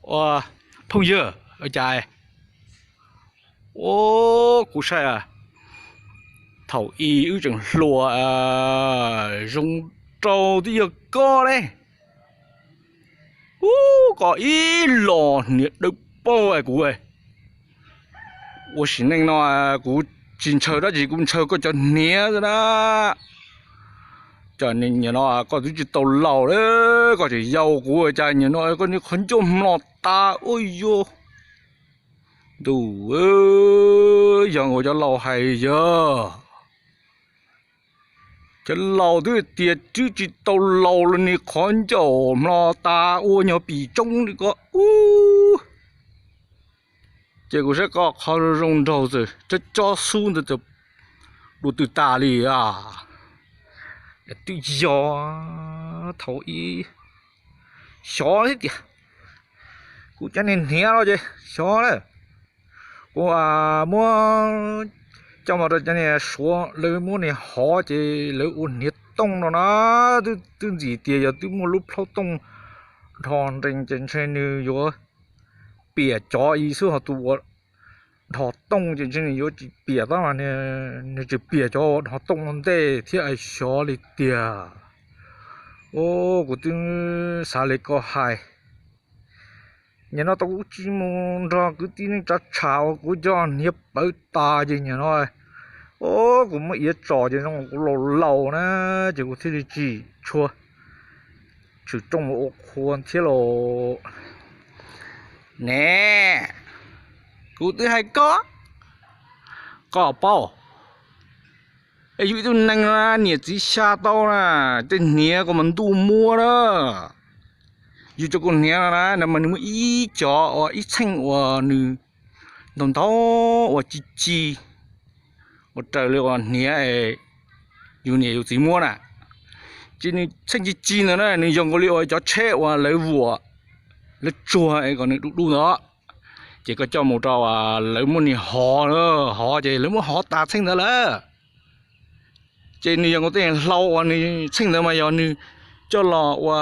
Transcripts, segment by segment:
Ua, phooj ywg, ua cas? Ua, kuv saib, thaum ub wb tseem hluas, zoo nraug twb yog koj ne. Ub, koj ib los hniav dawb paug kuv. Ua sim neej no kuv tsis ntshaw dab tsi, kuv ntshaw koj cov hniav xwb na. Cas nim no koj twb tsis tau laus lawm, koj tseem yau kuv, cas nim no koj niag qhov ncauj hmlo tas ua yuav. Ntuj, yog nkaus cov laus hais yog, cov laus twb tias twb tsis tau laus los niag qhov ncauj hmlo tas ua nyuag pim tsoob li koj ub. Ces kuv saib koj qhov zoo nraug txawm cob cob xub ntawd txawm dua twb tas li a. Twb yog thaum ub xyov thiab tias kuv cov niag hniav no ces xyov lawm. Kuv muab coj mus rau cov niag Suav lawv muab niag hov ces lawv ua hniav tooj no na. Twb ntxim tias yog twb muaj lub plhaub tooj dhos nrees ces ntshe nws yuav piam cov ib xwb, ho tus ua dhos tooj ces ntshe nws yuav tsis piam tab mas nws tsis piam cov ua dhos tooj ua ntej thiab xyov li tiag. Ua, kuv twb xav li koj hais. Nim no tau kuv tsis mus nrog kwv tij neej tsa tsham uas kuv cov hniav pawv tas ces nim no, o, kuv muab iav tso ces zoo kuv laus laus na, ces kuv thiaj li tsis tshua tshwm rooj mus ua qhua thiab los. Ne, kuv twb hais koj, koj paub, es yus ib tug neeg no niam txiv xya tau na, tej hniav koj mas ntuj muab na. Yus cov kaus hniav no na, no mas nws muaj ib cov uas ib txheej uas nws ntau ntau uas ci ci, ua raws li uas hniav yus niam yus txiv muab na. Ces nws txheej ci ci ntawd na nws yog nkaus li uas cov tsheb uas lawv vuam, lawv tsuag es kom nws du du ntawd. Ces koj coj mus rau lawv muab niag hov, hov ces lawv muab hov tas txheej ntawd lawm. Ces nws yog nkaus tej hlau uas nws txheej ntawd mas yog nws coj los ua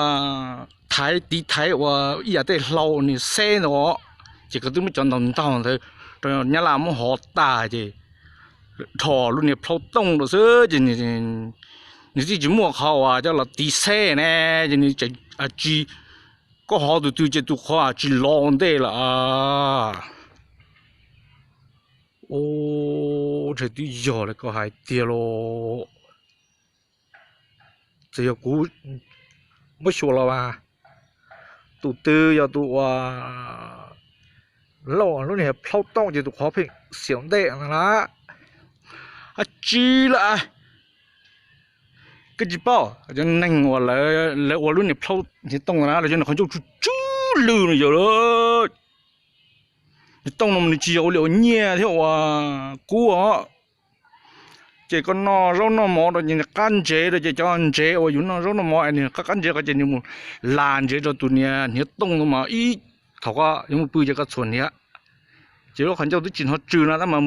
thaiv tiv thaiv uas ib yam tej hlau nws xeb ntawd. Ces koj twb muab cov ntaug ntaug ntawd rau nyab laj muab hov tas ces dhos lub niag plhaub tooj rau xwb ces nws txij tsis muaj qhov uas coj los tiv xeb ne, ces nws tseem tsis, koj hov tus twg ces tus qhov tsis lov ua ntej lawm. Ub, ntshe twb yog li koj hais tiag los. Txawm yog kuv muab xyuas los mas, tus twg yog tus uas lauj lub niag plhaub tooj ces tus qhov pheej xiam ntej na. Ab tsi lawm, koj tsis paub, cov neeg uas lawv ua lub niag plhaub niag tooj na, lawv cov niag qhov ncauj tsw tsw lwj no yog lawm. Niag tooj no nws tsis yog ua li uas nyiaj thiab uas kub os. Ces koj noj zaub noj mov rau ces nws qab ntsev rau ces cov ntsev uas yus noj zaub noj mov es nws qab qab ntsev qhov ces nws mus las ntsev rau tus niag hniav tooj no mas ib thaum koj yuav mus pw ces koj txhuam hniav, ces lub qhov ncauj twb tsis hnov tsw no tab mas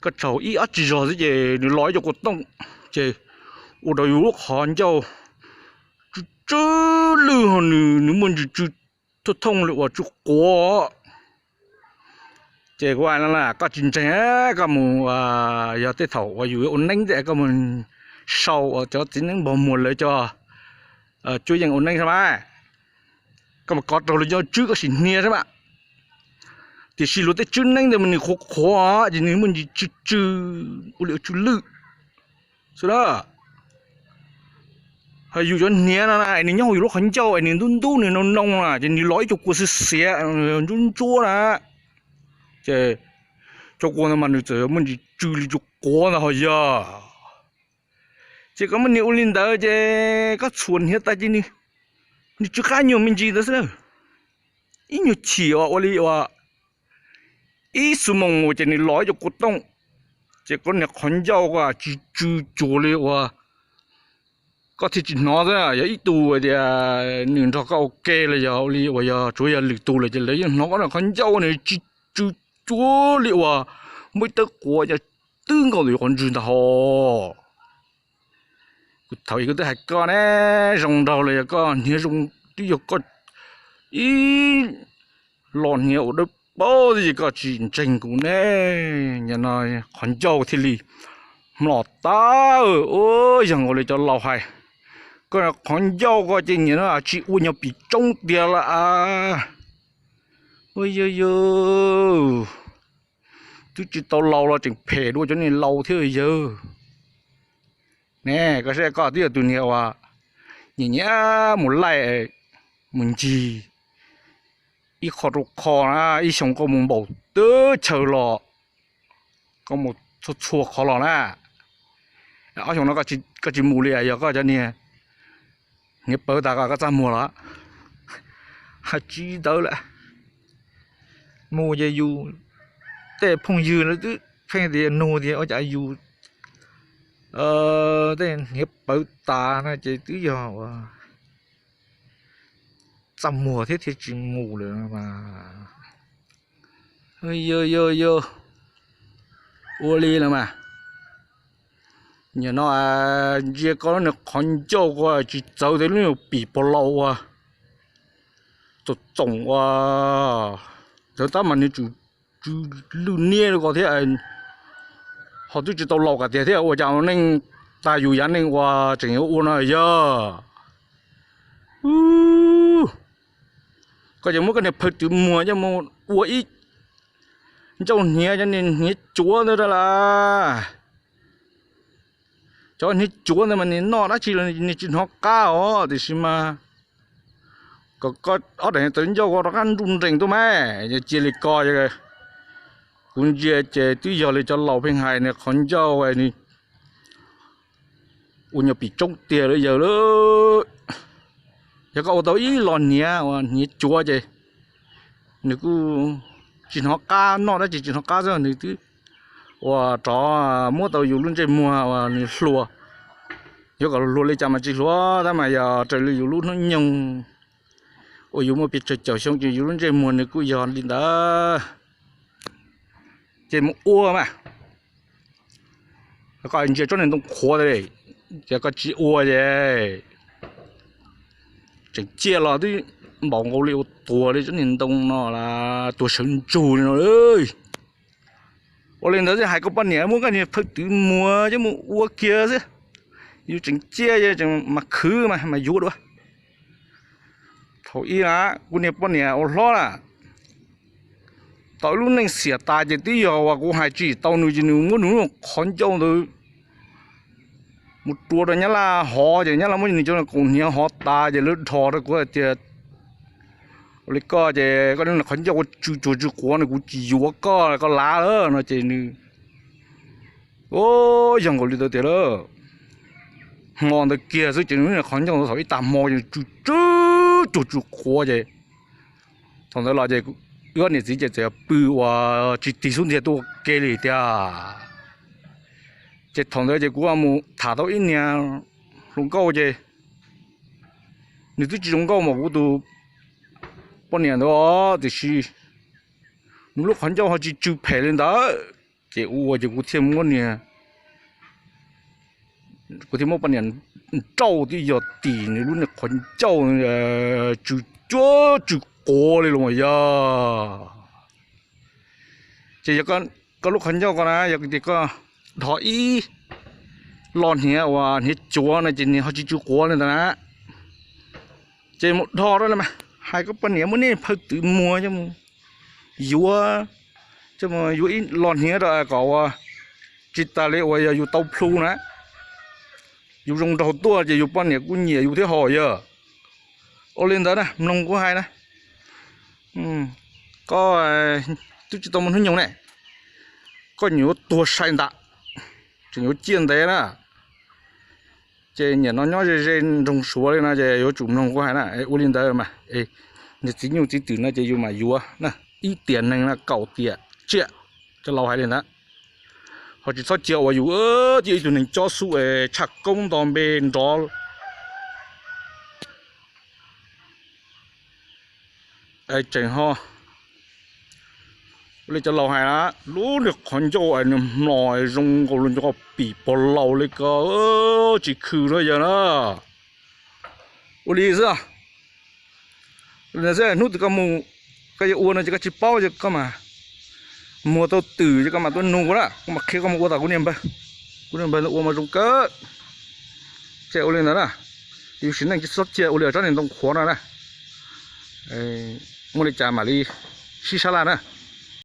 koj tsaug ib ob tsig zog xwb ces nws los ib co kua tooj, ces ua rau yus lub qhov ncauj tsw tsw lwj, nws muaj ntsis tsw thooj thooj li uas tsw quav. Ces kuv hais no na, koj tsis ntseeg, koj mus, yog tej thaum uas yus yuav ua neeb ntej koj mus sau uas cov txiv neeb npog muag lawv cov cuab yeej ua neeb saib mas, koj mus kov raug lawv cov tswb koj sim hnia saib mas. Tiam sis luag tej tswb neeb ntawd mas nws qhuav qhuav ces nws muaj ntsis tsw tsw, ua li ua tsw lwj xwb na. Ho yus cov hniav no na es nws nyob hauv yus lub qhov ncauj es nws ntub ntub nws noo noo na ces nws los ib co kua xiav xiav ntsuab ntsuab na, ces cov kua ntawd mas nws txawm muaj ntsis tsw li tsw quav ntawd ho yog. Ces koj muab nws ua li ntawd ces koj txhuam hniav tas ces nws tsw qab nyuag me ntsis ntawd xwb na. Ib nyuag chim uas ua li uas ib xuab moos mus ces nws los ib co kua tooj, ces koj niag qhov ncauj koj tsis tsw cuag li uas koj thiaj tsis hnov xwb. Yog ib tug tias nws nrog koj ua ke los yog ua li uas yog tsuav yog lwm tus lawm ces lawv yeej hnov koj niag qhov ncauj nws tsis tsw cuag li uas muaj ib tawb quav nyob twb nkaus tus yuav qhov ntswg ntag ho. Kuv thaum ub kuv twb hais koj ne, zoo nraug los yog koj hniav zoo, twb yog koj ib los hniav ua dawb paug thiab ces koj tsis ntseeg kuv ne. Nim no qhov ncauj thiaj li mlom tag, ua yog nkaus li cov laus hais, koj qhov ncauj ko ces nim no tsis ua nyuag pim tsoob tiag lawm a. Ua yog yog, twb tsis tau laus los tseem phem dua cov niag laus thiab yawg. Ne, koj saib koj twb yog tus niag uas nyiam nyiam mus laij mus ncig ib qho rau qho na, ib xyoo koj mus npaum twb chaw los, koj mus txhua txhua qhov los na. Ob xyoo no koj tsis mus li, yog koj cov niag hniav pawv tas koj txaj muag los? Hais tsis tau lawm. Mus ces yus tej phooj ywg lawv twb pheej tias nug tias ua cas yus tej hniav pawv tas no ces twb yog ua txaj muag thiab thiaj tsis mus lawm mas. Yog yog yog, ua li lawm mas. Nim no ntsia koj lub niag qhov ncauj ko tsis txawv tias lub niag pim pog laus ua txoom txoom ua ntawd tab mas nws tsum tsw lwj niab rau ko thiab. Ho twb tsis tau laus kom tiag thiab ua cas neej tag yus yav neej ua tseem yuav ua no yog? Koj ces muab koj niag phaw twv muag coj mus ua ib ncauj hniav, cov niag hniav cuav ntawd rau las. Cov hniav cuav ntawd mas nws noj dab tsi los nws tsis hnov qab os, tiam sis mas kom koj ob daim tawv ncauj ko rov qab nruj nrees tuaj mas. Yog cia li ko, kuv ntsia ces twb yog li cov laus pheej hais, nws qhov ncauj nws ua nyuag pim tsoob tiag lawm yawg lawm. Yog koj ua tau ib los hniav uas hniav cuav ces nws kuj tsis hnov qab, noj dab tsi tsis hnov qab xwb, nws twb ua rov muab tau yus lub ntsej muag uas nws hluas. Yuav kom hluas li cas mas tsis hluas tab mas yog raws li yus lub hnub nyoog uas yus muaj pes tsawg caum xyoo ces yus lub ntsej muag nws kuj yog li ntawd. Ces mus ua mas. Koj ntsia tsob niag ntoo qhuav, ces koj tsis ua ces tseem ciaj los twb npaum nkaus li ua tuag li tsob niag ntoo no, tuag sawv ntsug li no. Ua li ntawd thiaj hais koj poj niam muab koj niag phaw twv muag coj mus ua kiag xwb, yus tseem ciaj tseem mas khwv mas yuav dua. Thaum ub na, kuv niag poj niam ua hlob na, tau ib lub neej xiam tas ces twb yog uas kuv hais tsis tau nws ces nws muab nws qhov ncauj ntawd mus rua rau nyab laj hov ces nyab laj muab nws cov kaus hniav hov tas ces lawv dhos rau kuv hais tias, ua li koj ces koj qhov ncauj ua tsw cuag tsw quav no kuv tsis yuav koj, koj lav lawm no ces nws, o, yog nkaus li ntawd tiag lawm. Hmo ntawd kiag xwb ces nws qhov ncauj ntawd thaum ib tag hmo ces tsw tsw cuag tsw quav ces thaum ntawd los ces wb niam txiv ces txawm pw ua tsis tig xub ntiag tuaj ua ke li tiag. Ces thaum ntawd ces kuv mus tham tau ib niag hluas nkauj ces nws twb tsis zoo nkauj mas kuv tus poj niam ntawd os, tiam sis nws lub qhov ncauj ho tsis tsw phem li ntawd. Ces ua ces kuv thiaj muab niag, kuv thiaj muab poj niam nrauj twb yog tim nws lub niag qhov ncauj tsw cuag tsw quav li los yog. Ces yog koj lub qhov ncauj ko na, yog tias koj dhos ib lo hniav uas hniav cuav no ces nws ho tsis tsw quav li ntawd na. Ces mus dhos rau mas, hais koj poj niam muab nej phaw twv muag coj mus yuav, coj mus yuav ib lo hniav rau kom ua, tsis tas li uas yog yus tau plhu na, yus zoo nraug tuaj ces yus poj niam kuj nyiam yus thiab hos yog. Ua li ntawd na, mloog kuv hais na, koj twb tsis tau muaj hnub nyoog ne, koj nyiam yuav tuag sai ntam, tseem yuav ciaj ntev na. Ces nim no nyob ze ze nroog Suav li no ces yuav tsum mloog kuv hais na. Ua li ntawd mas, niag txiv nyuj txiv twm no ces yus mam yuav na, ib tiam neeg no kaum tiam tsiaj, cov laus hais li ntawd. Ho tsis txhob cia uas yus cia ib tug neeg cob xub es tshaj koob nto npe nrov tseem ho. Ua li cov laus hais na, lub niag qhov ncauj es nws hmlos zoo nkaus li cov pim pog laus li ko, tsis khw no yog na. Ua li xwb, hnub twg koj mus Koj yuav ua no ces koj tsis paub ces koj mas muag tau twm ces koj mam tuaj nug kuv na, kuv mam qhia koj mus ua tom kuv niag npawg. Kuv niag npawg ua mas zoo kawg. Ces ua li ntawd na, ib sim neej tsis txhob cia ua li tsob niag ntoo qhuav no na. Muaj li cas mam li sib sab laj na.